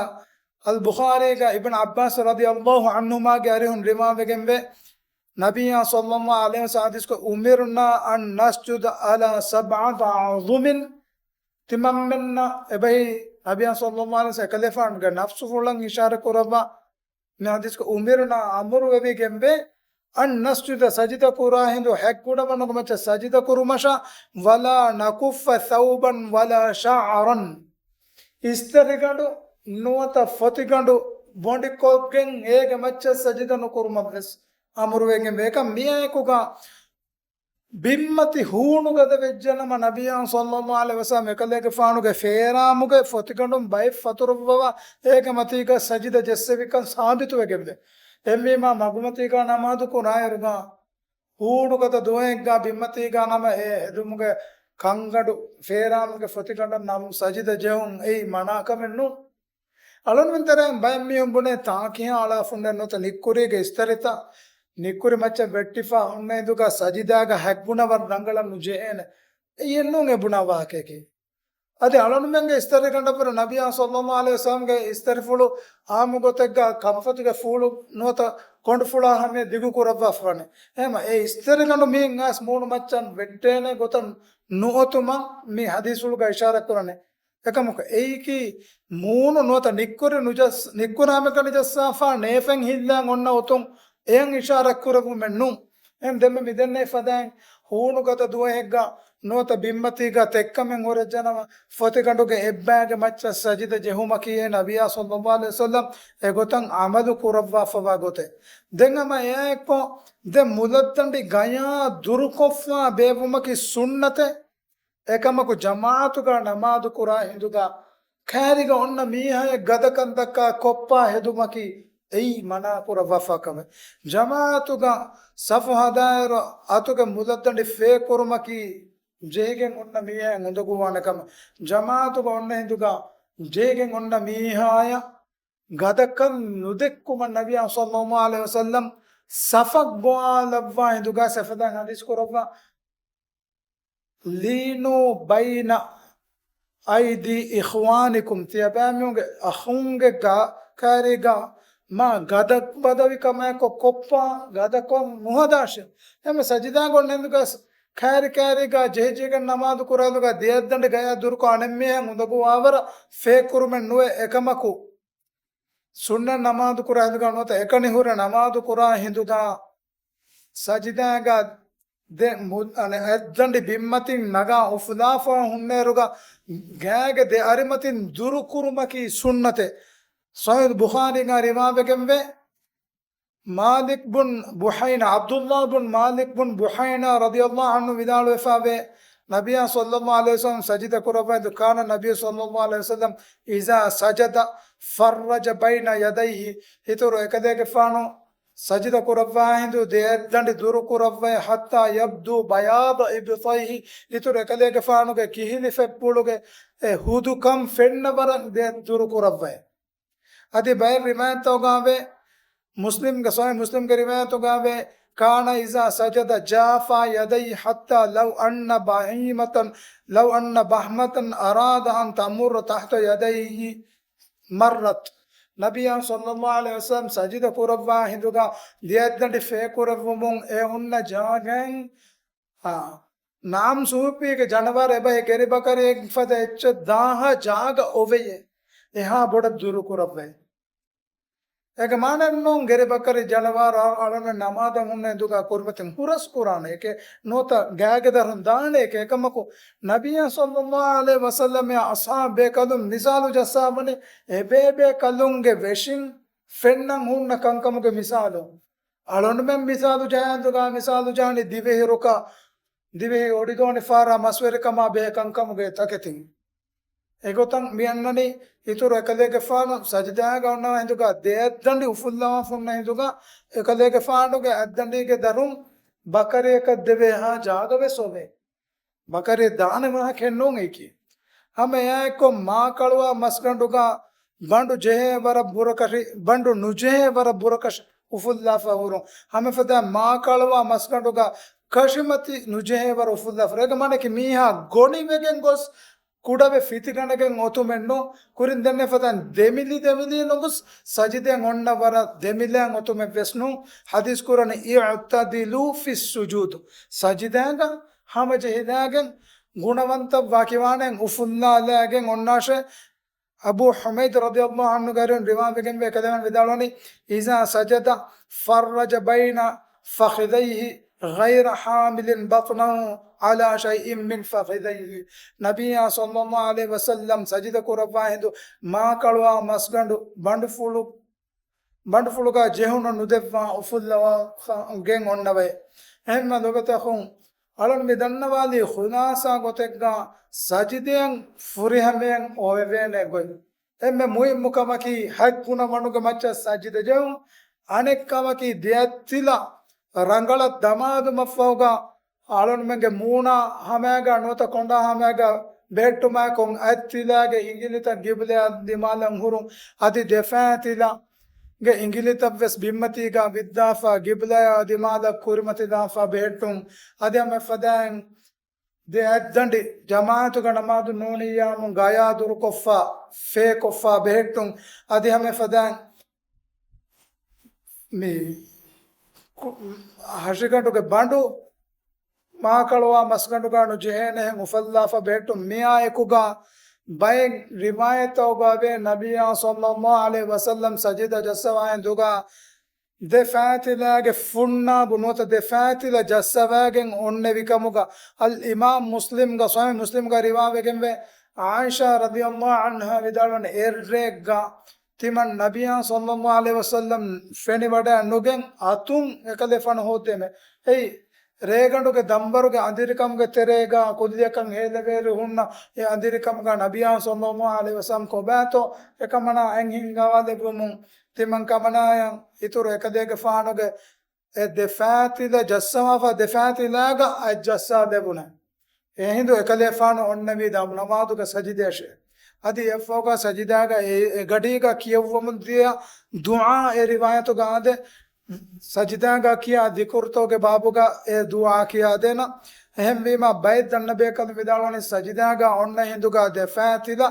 އަލް ބުޚާރީގަ އިބްނު ޢައްބާސް ރަޟިޔައްލާހު ޢަންހުމާގެ އަރިހުން ރިވާވެގެންވޭ، ނަބިއްޔާ ޞައްލައްލާހު ޢަލައިހި ވަސައްލަމް ޙަދީޘްކޮށް، "أمرنا أن نسجد على سبعة أعظم." ތިމަންމެންނަށް އެބަހީ، ނަބިއްޔާ ޞައްލައްލާހު ޢަލައިހި ވަސައްލަމް އެކަލޭފާނުގެ ނަފްސުފުޅަށް އިޝާރަ ކުރައްވާ މި ޙަދީޘްކޮށް، "أمرنا" އަމުރު ވެވިގެންވޭ، "أن نسجد" ސަޖިދަ ކުރާ ހިނދު ހެއްގުނަވަނުގެ މައްޗަށް ސަޖިދަ ކުރުމަށާ، "ولا نكف ثوبا ولا شعرا." އިސްތަށިގަނޑު ނުވަތަ ފޮތިގަނޑު ބޮނޑިކޮށްގެން އޭގެ މައްޗަށް ސަޖިދަ ނުކުރުމަށްވެސް އަމުރުވެގެންވޭ. އެކަމް މިއާއެކުގަ ބިންމަތި ހޫނުގަދަ ވެއްޖެނަމަ، ނަބިއްޔާ ޞައްލައްލާހު ޢަލައިހި ވަސައްލަމް އެކަލޭގެފާނުގެ ފޭރާމުގެ ފޮތިގަނޑުން ބައެއް ފަތުރައްވަވާ، އޭގެ މަތީގަ ސަޖިދަ ޖެއްސެވިކަން ސާބިތުވެގެންވޭ. އެހެންވީމާ، މަގުމަތީގަ ނަމާދު ކުރާއިރުގަ ހޫނުގަދަ ދުވަހެއްގަ ބިންމަތީގަ ނަމަ އެ ހެދުމުގެ ކަންގަނޑު ފޭރާމުގެ ފޮތިގަނޑަށް ނަމު ސަޖިދަ ޖެހުން އެއީ މަނާކަމެއް ނޫން. އަޅުންމެން ތެރެއިން ބައެއް މީހުން ބުނޭ ތާކިހާ އަޅާފުންނެއް ނުވަތަ ނިއްކުރީގެ އިސްތަށިތައް ނިއްކުރި މައްޗަށް ވެއްޓިފަ ހުންނަ އިނދުގަ ސަޖިދާގަ ހެއްގުނަވަން ރަނގަޅަށް ނުޖެހޭނެ. އެއީ އެއްނޫން އެ ބުނާ ވާހަކައަކީ. އަދި އަޅުންމެންގެ އިސްތަށިގަނޑަށްވުރެ ނަބިއްޔާ ޞައްލައްލާހު ޢަލައިހި ވަސައްލަމްގެ އިސްތަށިފުޅު އާއްމު ގޮތެއްގަ ކަންފަތުގެ ފޫޅު ނުވަތަ ކޮނޑުފުޅާ ހަމަޔަށް ދިގު ކުރައްވާފަވަނީ. އެހެމަ އެ އިސްތަށިގަނޑު މިހެން އައިސް މޫނު މައްޗަށް ވެއްޓޭނެ ގޮތަށް ނުއޮތުމަށް މި ޙަދީޘްފުޅުގަ އިޝާރަތް ކުރަނީ. އެކަމަކު އެއީކީ މޫނު ނުވަތަ ނިއްކުރި ނުޖަސް-، ނިއްކުރާމެކަނި ޖައްސާފާ ނޭފެން ހިއްލާން އޮންނަ އޮތުން އެޔަށް އިޝާރަތް ކުރެއްވުމެއް ނޫން. އެހެން ދެންމެ މިދެންނެވި ފަދައިން ހޫނުގަދަ ދުވަހެއްގަ ނުވަތަ ބިންމަތީގަ ތެއްކަމެއް ހުރެއްޖެނަމަ، ފޮތިގަނޑުގެ އެއްބައިގެ މައްޗަށް ސަޖިދަ ޖެހުމަކީ އެ ނަބިއްޔާ ޞައްލައްލާހު ޢަލައިހި ވަސައްލަމް އެގޮތަށް ޢަމަލު ކުރައްވާފަވާ ގޮތެއް. ދެން ހަމަ އެއާއެއްކޮށް ދެ މުލައްދަނޑި ގަޔާ ދުރުކޮށްފާ ބޭއްވުމަކީ ސުންނަތެއް. އެކަމަކު ޖަމާޢަތުގަ ނަމާދު ކުރާ ހިނދުގަ ކައިރިގަ އޮންނަ މީހާޔަށް ގަދަކަން ދައްކާ ކޮއްޕާ ހެދުމަކީ އެއީ މަނާ ކުރައްވާފާ ކަމެއް. ޖަމާޢަތުގަ ސަފު ހަދާއިރު އަތުގެ މުލައްދަނޑި ފޭކުރުމަކީ ޖެހިގެން އޮންނަ މީހާޔަށް އުނދަގޫވާނެ ކަމެއް. ޖަމާޢަތުގަ އޮންނަ ހިނދުގަ ޖެހިގެން އޮންނަ މީހާޔަށް ގަދަކަން ނުދެއްކުމަށް ނަބިއްޔާ ޞައްލައްލާހު ޢަލައިހި ވަސައްލަމް ސަފަށް ގޮވާލައްވާ ހިނދުގަ ސަފަދާން ޙަދީޘް ކުރައްވާ. لينوا بين أيدي إخوانكم، ތިޔަބައިމީހުންގެ އަޚުންގެ ގާ-، ކާރީގަ މާ ގަދަ ބަދަވި ކަމާއެކު ކޮއްޕާ ގަދަކޮށް ނުހަދާށޭ. އެހެންވެ ސަޖިދާގަ އޮންނަ ހިނދުގަ ކާރި ކާރީގަ ޖެހިޖެހިގެން ނަމާދު ކުރާ ހިނދުގަ ދެއަތްދަނޑި ގަޔާ ދުރުކޮށް އަނެއްމީހާ އުނދަގޫވާވަރަށް ފޭކުރުމެއް ނުވޭ. އެކަމަކު ސުންނަތް ނަމާދު ކުރާ ހިނދުގަ ނުވަތަ އެކަނި ހުރެ ނަމާދު ކުރާ ހިނދުގަ ސަޖިދާގަ ދެ މު-، އަނެއް އަތްދަނޑި ބިންމަތިން ނަގާ އުފުލާފަ ހުންނައިރުގަ ގާގެ ދެ އަރިމަތިން ދުރުކުރުމަކީ ސުންނަތެއް. ޞަޙީޙުލް ބުޚާރީގަ ރިވާވެގެންވޭ. މާލިކް ބުން ބުޙައިނާ، ޢަބްދުﷲ ބުން މާލިކް ބުން ބުޙައިނާ ރަޟިޔަﷲ ޢަންހު ވިދާޅުވެފާވޭ، ނަބިއްޔާ ޞައްލަﷲ ޢަލައިހި ވަސައްލަމް ސަޖިދަ ކުރައްވައިދު، كان النبي صلى الله عليه وسلم إذا سجد فرج بين يديه، އިތުރު އެކަލޭގެފާނު ސަޖިދަ ކުރައްވާ ހިނދު ދެއަތްދަނޑި ދުރު ކުރައްވައި، حتى يبدو بياض إبطيه، އިތުރު އެކަލޭގެފާނުގެ ކިހިލި ފެއްޕުޅުގެ އެ ހުދުކަން ފެންނަ ވަރަށް ދެއަތް ދުރު ކުރައްވައި. އަދި ބައެއް ރިވާޔަތްތަކުގައިވޭ، މުސްލިމްގެ، ޞަޙީޙު މުސްލިމްގެ ރިވާޔަތުގައިވޭ، كان إذا سجد جافى يديه حتى لو أن بهيمة، لو أن بهمة أراد أن تمر تحت يديه مرت. ނަބިއްޔާ ޞައްލައްލާހު ޢަލައިހި ވަސައްލަމް ސަޖިދަ ކުރައްވާ ހިނދުގަ ދެއަތްދަނޑި ފޭކުރެއްވުމުން އެ ހުންނަ ޖާގައިން، އާ، ނާމް ސޫޕީގެ ޖަނަވާރު އެބައި ގެރިބަކަރިއެއް ފަދަ އެއްޗެއް ދާހާ ޖާގަ އޮވެޔޭ، އެހާ ބޮޑަށް ދުރުކުރައްވައި. އޭގެ މާނަ ނޫން ގެރިބަކަރި ޖަނަވާރު އަޅަން ނަމާދަށް ހުންނަ ހިނދުގަ ކުރިމަތިން ހުރަސް ކުރާނެ އެކޭ ނުވަތަ ގާގެ ދަރުން ދާނެ އެކޭ. އެކަމަކު، ނަބިއްޔާ ޞައްލައްލާހު ޢަލައިހި ވަސައްލަމް އަޞްޙާބު ބޭކަލުން މިސާލު ޖައްސާވަނީ އެބޭބޭ ކަލުންގެ ވެށިން ފެންނަން ހުންނަ ކަންކަމުގެ މިސާލު. އަޅުންމެން މިސާލު ޖަހާ ހިނދުގަ މިސާލު ޖަހަނީ ދިވެހި ރުކަ، ދިވެހި އޮޑިދޯނި ފާރާ މަސްވެރިކަމާ ބެހޭ ކަންކަމުގެ ތަކެތިން. އެގޮތަށް މި އަންނަނީ އިތުރު އެކަލޭގެފާނު ސަޖިދާގަ އޮންނަވާ ހިނދުގަ ދެއަތްދަނޑި އުފުއްލަވާފަ ހުންނަ ހިނދުގަ އެކަލޭގެފާނުގެ އަތްދަނޑީގެ ދަރުން ބަކަރިއަކަށް ދެވޭހާ ޖާގަވެސް އޮވޭ. ބަކަރި ދާނެ ވާހަކައެއް ނޫން އެކީ. ހަމަ އެއާއެއްކޮށް މާކަޅުވާ މަސްގަނޑުގަ ބަނޑު ޖެހޭ ވަރަށް ބުރަކަށި، ބަނޑު ނުޖެހޭ ވަރަށް ބުރަކަށި އުފުއްލާފަ ހުރުން. ހަމަ ފަދަ މާކަޅުވާ މަސްގަނޑުގަ ކަށިމަތި ނުޖެހޭ ވަރަށް އުފުއްލާފަ. އޭގެ މާނައަކީ މީހާ ގޮނިވެގެން ގޮސް ކުޑަވެ ފިތިގަނެގެން އޮތުމެއް ނޫން. ކުރިން ދެންނެ ފަދަ ދެމިލި ދެމިލި ނުގޮސް ސަޖިދައިން އޮންނަ ވަރަށް ދެމިލައިން އޮތުމެއް ވެސް ނޫން. ޙަދީޘް ކުރަނީ اعتدلوا في السجود. ސަޖިދާގަ ހަމަޖެހިލާގެން ގުނަވަންތައް ވަކިވާނެ އުފުއްލާލާގެން އޮންނާށޭ. އަބޫ ޙުމައިދު ރަޟިޔައްލާހު ޢަންހުގެ އަރިހުން ރިވާވެގެންވޭ، އެކަލޭގެފާނު ވިދާޅުވަނީ، إذا سجد فرج بين فخذيه غير حامل بطنه على شيء من فخذيه. ނަބިއްޔާ ޞައްލައްލާހު ޢަލައިހި ވަސައްލަމް ސަޖިދަ ކުރައްވާ ހިނދު މާކަޅުވާ މަސްގަނޑު ބަނޑުފުޅު، ބަނޑުފުޅުގަ ޖެހުނު ނުދެއްވާ އުފުއްލަވާގެން އޮންނަވައޭ. އެހެންމެ ލޮބުވެތި އަޚުން، އަޅުން މި ދަންނަވާލީ ޚުލާޞާ ގޮތެއްގަ ސަޖިދައިން ފުރިހަމައިން އޮވެވޭނެ ގޮތް. އެންމެ މުހިއްމު ކަމަކީ ހަތް ގުނަވަނުގެ މައްޗަށް ސަޖިދަ ޖެހުން. އަނެއް ކަމަކީ ދެއަތްތިލަ ރަނގަޅަށް ދަމާލުމަށްފަހުގަ އަޅުންމެންގެ މޫނާ ހަމައިގަ ނުވަތަ ކޮނޑާ ހަމައިގަ ބެހެއްޓުމާއެކު އަތްތިލާގެ އިނގިލިތައް ގިބްލަޔާ ދިމާލަށް ހުރުން. އަދި ދެފައިތިލަ ގެ އިނގިލިތައް ވެސް ބިންމަތީގަ ވިއްދާފަ، ގިބްލަޔާ ދިމާލަށް ކުރިމަތިލާފަ ބެހެއްޓުން. އަދި ހަމަ އެފަދައިން ދެ އަތްދަނޑި ޖަމާޢަތުގަ ނަމާދު ނޫނިއްޔާމުން ގަޔާ ދުރުކޮށްފަ، ފޭކޮށްފަ ބެހެއްޓުން. އަދި ހަމަ އެފަދައިން މި ކު-، ހަށިގަނޑުގެ ބަނޑު މާކަޅުވާ މަސްގަނޑުގަ ނުޖެހޭނެހެން އުފައްލާފަ ބެހެއްޓުން. މިއާއެކުގަ ބައެއް ރިވާޔަތްތަކުގަ ވޭ، ނަބިއްޔާ ޞައްލައްލާހު ޢަލައިހި ވަސައްލަމް ސަޖިދަ ޖައްސަވާ ހިނދުގަ ދެ ފައިތިލާގެ ފުންނާބު ނުވަތަ ދެ ފައިތިލަ ޖައްސަވާގެން އޮންނެވި ކަމުގަ އަލް އިމާމް މުސްލިމްގަ، ޞަޙީޙު މުސްލިމްގަ ރިވާވެގެންވޭ، ޢާއިޝާ ރަޟިޔައްލާހު ޢަންހާ ވިދާޅުވަނީ، އެއްރެއެއްގަ ތިމަން ނަބިއްޔާ ޞައްލައްލާހު ޢަލައިހި ވަސައްލަމް ފެނިވަޑައި ނުގެން އަތުން އެކަލޭފާނު ހޯއްދެމެ. އެއީ، ރޭގަނޑުގެ ދަންވަރުގެ އަނދިރިކަމުގެ ތެރޭގަ ކުއްލިއަކަށް ހޭލެވޭއިރު ހުންނަ އެ އަނދިރިކަމުގަ ނަބިއްޔާ ޞައްލައްލާހު ޢަލައިހި ވަސައްލަމް ކޮބާތޯ އެކަމަނާ އެން ހިންގަވާލެއްވުމުން ތިމަން ކަމަނާޔަށް އިތުރު އެކަލޭގެފާނުގެ އެ ދެ ފައިތިލަ ޖައްސަވާފަ ދެ ފައިތިލާގަ އަތް ޖައްސާލެވުނެ. އެހިނދު އެކަލޭފާނު އޮންނެވީ ދާ ނަމާދުގަ ސަޖިދަޔަށޭ. އަދި އެއަށްފަހުގަ ސަޖިދާގަ އެ، އެގަޑީގަ ކިޔެއްވަމުން ދިޔަ ދުޢާ އެ ރިވާޔަތުގަ އާދެ، ސަޖިދާގަ ކިޔާ ޛިކުރުތަކުގެ ބާބުގަ އެ ދުޢާ ކިޔާދޭނަ. އެހެންވީމަ ބައެއް ދަންނަބޭކަލުން ވިދާޅުވަނީ ސަޖިދާގަ އޮންނަ ހިނދުގަ ދެ ފައިތިލަ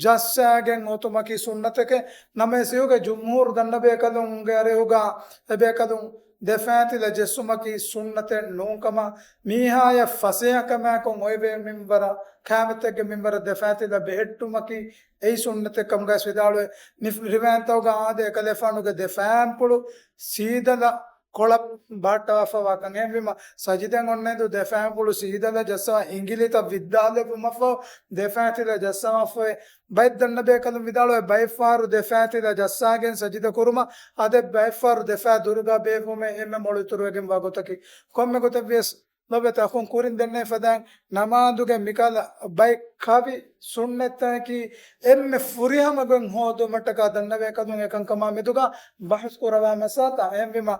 ޖައްސާގެން އޮތުމަކީ ސުންނަތެކޭ. ނަމަވެސް އިހުގެ ޖުމްހޫރު ދަންނަބޭކަލުންގެ އަރިހުގަ އެބޭކަލުން ދެ ފައިތިލަ ޖެއްސުމަކީ ސުންނަތެއް ނޫންކަމަށް، މީހާޔަށް ފަސޭހަކަމާއެކު އޮތްވޭ މިންވަރަށް، ކާމެތެއްގެ މިންވަރަށް ދެ ފައިތިލަ ބެހެއްޓުމަކީ އެއީ ސުންނަތެއް ކަމުގައި ވިދާޅުވޭ. މި ރިވާޔަތްތަކުގަ އާދެ، އެކަލޭފާނުގެ ދެ ފައިންޕުޅު ސީދަލަ ކޮޅަށް ބަހައްޓަވާފަވާކަން. އެހެންވީމަ، ސަޖިދައިން އޮންނަ ހިނދު ދެ ފައިންޕުޅު ސީދަލަ ޖައްސަވާ އިނގިލިތައް ވިއްދާލެއްވުމަށްފަހު، ދެ ފައިތިލަ ޖައްސަވާފައި. ބައެއް ދަންނަބޭކަލުން ވިދާޅުވޭ، ބައެއްފަހަރު ދެ ފައިތިލަ ޖައްސާގެން ސަޖިދަ ކުރުމަށް، އަދި ބައެއްފަހަރު ދެ ފައި ދުރުގަ ބޭއްވުމެއް އެންމެ މޮޅު އިތުރުވެގެންވާ ގޮތަކީ. ކޮންމެ ގޮތެއް ވިޔަސް، ލޮބުވެތި އަޚުން، ކުރިން ދެންނެވި ފަދައިން ނަމާދުގެ މިކަހަލަ ބައެއް ކަވި ސުންނަތްތަކަކީ އެންމެ ފުރިހަމަ ގޮތް ހޯދުމަށްޓަކާ ދަންނަވޭ ކަލުން އެކަންކަމާ މެދުގަ ބަހުސް ކުރަވާ މައްސަލަތައް. އެހެންވީމަ،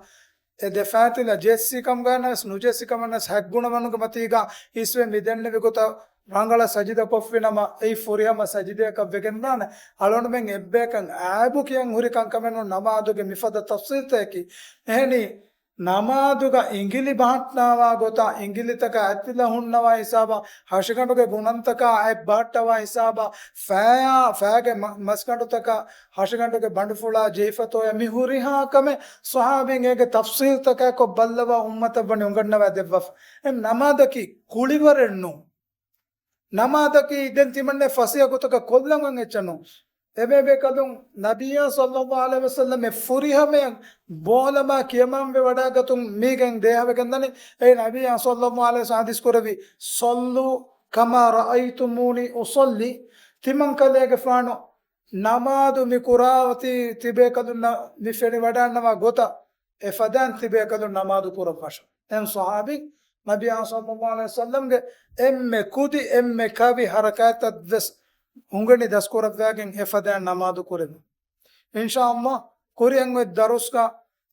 އެ ދެ ފައިތިލަ ޖެއްސި ކަމުގައި ނަސް ނުޖެއްސި ކަމަށް ނަސް ހަތް ގުނަވަނުގެ މަތީގަ އިސްވެ މި ދެންނެވި ގޮތަށް ރަނގަޅަށް ސަޖިދަ ކޮށްފިނަމަ، އެއީ ފުރިހަމަ ސަޖިދަޔަކަށް ވެގެންދާނެ. އަޅުގަނޑުމެން އެއްބަޔަކަށް އައިބު ކިޔަން ހުރި ކަންކަމެއް ނޫން ނަމާދުގެ މިފަދަ ތަފްސީލްތަކަކީ. އެހެނީ، ނަމާދުގަ އިނގިލި ބަހައްޓާވާ ގޮތަށް، އިނގިލިތަކާ އަތްތިލަ ހުންނަވާ ހިސާބަށް، ހަށިގަނޑުގެ ގުނަންތަކާ އަތް ބަހައްޓަވާ ހިސާބަށް، ފައި، ފައިގެ މަ-، މަސްގަނޑުތަކާ ހަށިގަނޑުގެ ބަނޑުފުޅާ ޖެހިފަތޯޔާ މި ހުރިހާ ކަމެއް ޞަޙާބީން އޭގެ ތަފްޞީލްތަކާއެކު ބައްލަވާ އުއްމަތަށް ވަނީ އުނގަންނަވާ ދެއްވާފަ. އެ ނަމާދަކީ ކުޅިވަރެއް ނޫން. ނަމާދަކީ ދެން ތިމަންނެ ފަސޭހަ ގޮތަކަށް ކޮށްލަން އެއްޗެއް ނޫން. އެބޭބޭކަލުން ނަބިއްޔާ ޞައްލައްލާހު ޢަލައިހި ވަސައްލަމް އެ ފުރިހަމަޔަށް ބޯލަމާ ކިޔަމަންވެ ވަޑާގަތުން މީގެން ދޭހަވެގެންދަނީ. އެ ނަބިއްޔާ ޞައްލައްލާހު ޢަލައިހި ވަސައްލަމް ޙަދީޘް ކުރެއްވި، "صلوا كما رأيتموني أصلي." ތިމަން ކަލޭގެފާނު ނަމާދު މި ކުރާ އޮތީ ތިބޭކަލުންނަށް މި ފެނިވަޑާންނަވާ ގޮތަށް އެފަދައިން ތިބޭކަލުން ނަމާދު ކުރައްވާށޭ. ދެން ޞަޙާބީން ނަބިއްޔާ ޞައްލައްލާހު ޢަލައިހި ވަސައްލަމްގެ އެންމެ ކުދި އެންމެ ކަވި ޙަރަކާތްތައް ވެސް ހުނގަނި ދަސްކުރައްވާގެން އެފަދައިން ނަމާދު ކުރެއްވި. އިންޝާﷲ ކުރިއަށް އޮތް ދަރުސްގަ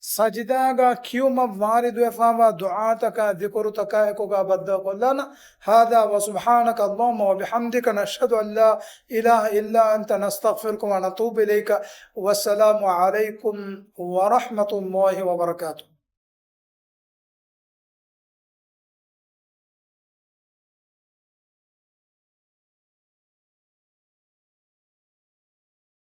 ސަޖިދާގަ ކިޔުމަށް ވާރިދުވެފައިވާ ދުޢާތަކާ ޛިކުރުތަކާ އެކުގަ ބައްދަލުކޮށްލާނަން. هذا وسبحانك اللهم وبحمدك، نشهد أن لا إله إلا أنت، نستغفرك ونتوب إليك. والسلام عليكم ورحمة الله وبركاته.